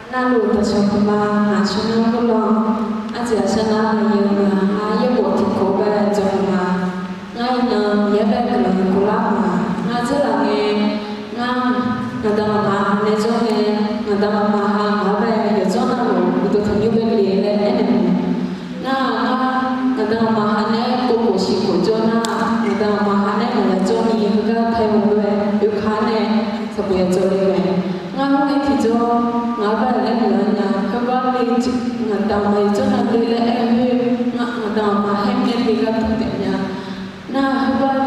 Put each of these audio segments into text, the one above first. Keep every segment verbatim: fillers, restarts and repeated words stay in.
Navluf dawqshaq puma ngaq shawrnar gurlawr, arjeq aqshar nar maqya-eu nga, ngar yaerbof tiqkawv bae dzawq ma. Ngar iqnan Miqyaer bae guiqlanq yawkawv lar ma. Ngar dzeurlaf ngae, ngar ngaqda ngaqma ha nae jawr ngae, ngaqda ngaqma ha ngaq-anr bae yawqdzanr navluf uqduq tanqnymr bae le laer aernaeq ma. Nar-aq, ngar ngaqda ngaqma ha nae-aer kov khof siq khof jawr nar, ngaqda ngaqma ha nae-aer ngaq ya jawr ni heugar tae maqlof-aer oekar nae sanqbof ya jawr le mae. Ngar khoerngae tiqjawr ngaq-anr bae laer noeq-a nya, heugar le ngaqda ngaqma yawqdzanr navluf le laer aer-eu khoer, ngaqda ngaqma haer nae le gar taq taef nya. Nar-aq, heugar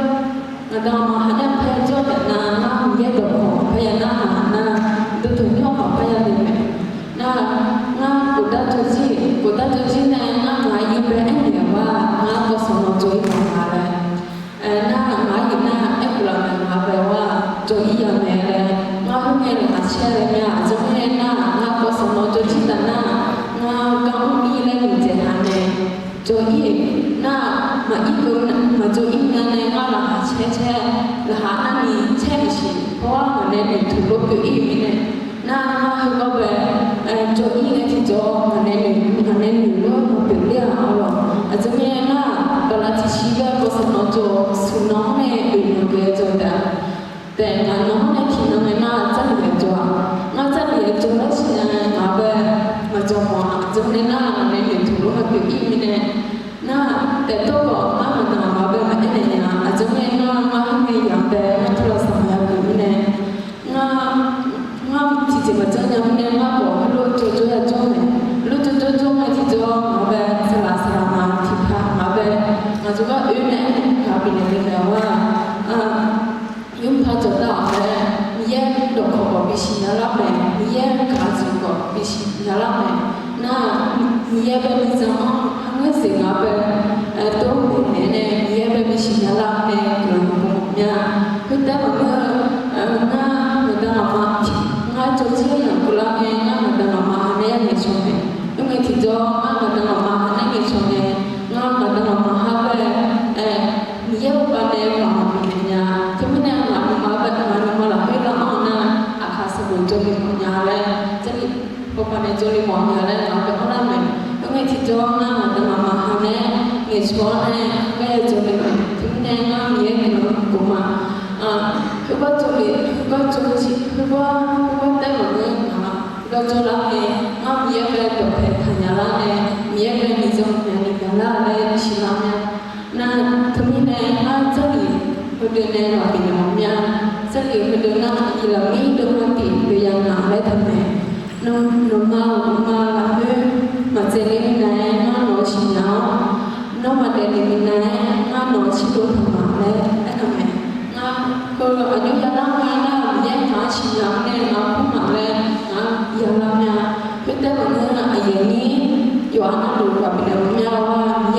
ngaqda ngaqma ha nae paer jawr taef nar, ngar Miqyaer dawqkawq parya nar, ngaq nar uqduq tanqnymr-anr maqpar ya le mae. Nar-aq, ngar khofdar jawr jir, khofdar jawr jir nae ngar ngaq-anr yawbae aernaeq-a bar, ngar kawv sanq nan jawr-ir mawf nga laer. Nar-aq, ngaq-anr yawf nar aerkhof laf mae, ngaq bae-awr jawr-ir ya mae laer, ngar khoerngae laqkhaq caer laer mya. Aqjeq mirnae nar-aq, ngar kawv sanq nan jawr jir taf nar, ngar gar mr-ir laer noeqdzaeq ha nae jawr-ir-eq. Nar-aq, maqir keuv maqjawr-ir nya nae ngar laqkhaq caer caer, laqkhaq nar ni caer maqsiq, hawr-ar ngaq nae noeqtmq lof pyeuf-ir-euq mirnae, nar-aq, ngar heugar bae jawr-ir ngae tiqjawr ngaq nae noeq, ngaq nae noeq lof-aer maqpyeuf ler-aq arlawq. Aqjeq mirnae nar-aq, baqlaq tiqsiq gar kawv sanq nan jawr, smq nan-anr nae oeq nan ghae jawr taef-a. Taef ngaq nan-anr nae tiqnan ngae nar-aq, Jarlif-aer jawr-a. Ngar Jarlif-aer jawr-aer siqnya ngaq bae maqjawr mawf-a. Aqjeq mirnae nar-aq, ngaq nae noeqtmq lof maqpyeuf-ir mirnae, nar-aq, taef tawrkhawf ngar ngaqda ngaqma bae maqaer naeq nya. Aqjeq mirnae nar-aq, ngar khoerngae yaq bae ngar tawr lafsaq maqya geuf mirnae, ngar, ngar tiqjeq maqjanr nya mirnae, ngar khawf heulof jawr jawr ya jawr mae. Heulof jawr jawr jawr ngae tiqjawr ngaq bae saqlaq saqlaq ma tiqpaq ngaq bae ngaq jawrgar oe nae aernaeq-a bifnaeq le mae-awr-aq, nymr par jawqdav-awq laer, Miqyaer dawqkawq khawf bisiq nya lar mae, Miqyaer gaqzif khawf bisiq nya lar mae. Nar-aq, Miqyaer bae miqdzaq-anr ha ngeur zeq ngaq bae dov-aer naeq nae Miqyaer bae bisiq nya lar nae guiqlanq yawkawv mawf mya. Khoertav maqngeur-eu, ngar ngaqda ngaqma tiq, ngar jawr jir-aer yamq keuvlar ngae ngar ngaqda ngaqma ha nae aer ngaeqcawq mae. Khoerngae tiqjawr ngar ngaqda ngaqma ha nae aer ngaeqcawq ngae, ngar ngaqda ngaqma ha bae Miqyaer-euq bav nae maqmawf bifnaeq nya. Teumirnae ngaq nuima bae ngaq nuima lafkhoer lar-anr nar, aqkaq sanqbof jawrle mawf nya laer, Jarlif bawbav nae jawrle mawf nya laer ngaq-anr bae anrlar mae. Khoerngae tiqjawr ngar ngaqda ngaqma ha nae aer ngaeqcawq-awr nae gar ya jawrle mae. Teumirnae ngar Miqyaer guiqlanq yawkawv ma. Heugar jawrle, heugar jawr jir, heugar, heugar taef maqngeur ngaq, heugar jawrlar ngae, ngar Miqyaer bae dawqpae taqnya lar nae, Miqyaer bae miqdzaq nya ni nya lar laer siqlar mya. Nar-aq, teumirnae ngar Jarlif heudeuq nae maqbif naeq mawf mya. Jarlif heudeuq nar-aq, iqlaqmir deuq-anr tiq deuq ya ngaq laer taqmaeq. Nawqma-euq nuima lafkhoer maqtsaevle minav-aer ngar nawq-eu siqnya-awr, nawr maqdaef le minav-aer ngar nawq-eu shirlov taqma laer aertaq mae. Ngar heu aqjox yalar nga-aer nar-aq, Miqyaer ngaq-anr siqnya-awr nae ngaq-anr kur ngaq laer ngaq-anr yalar mya. Khoertav maqngeur aqyuif aqnyir yawqha navluf maqbif naeq mawf mya-awr-aq,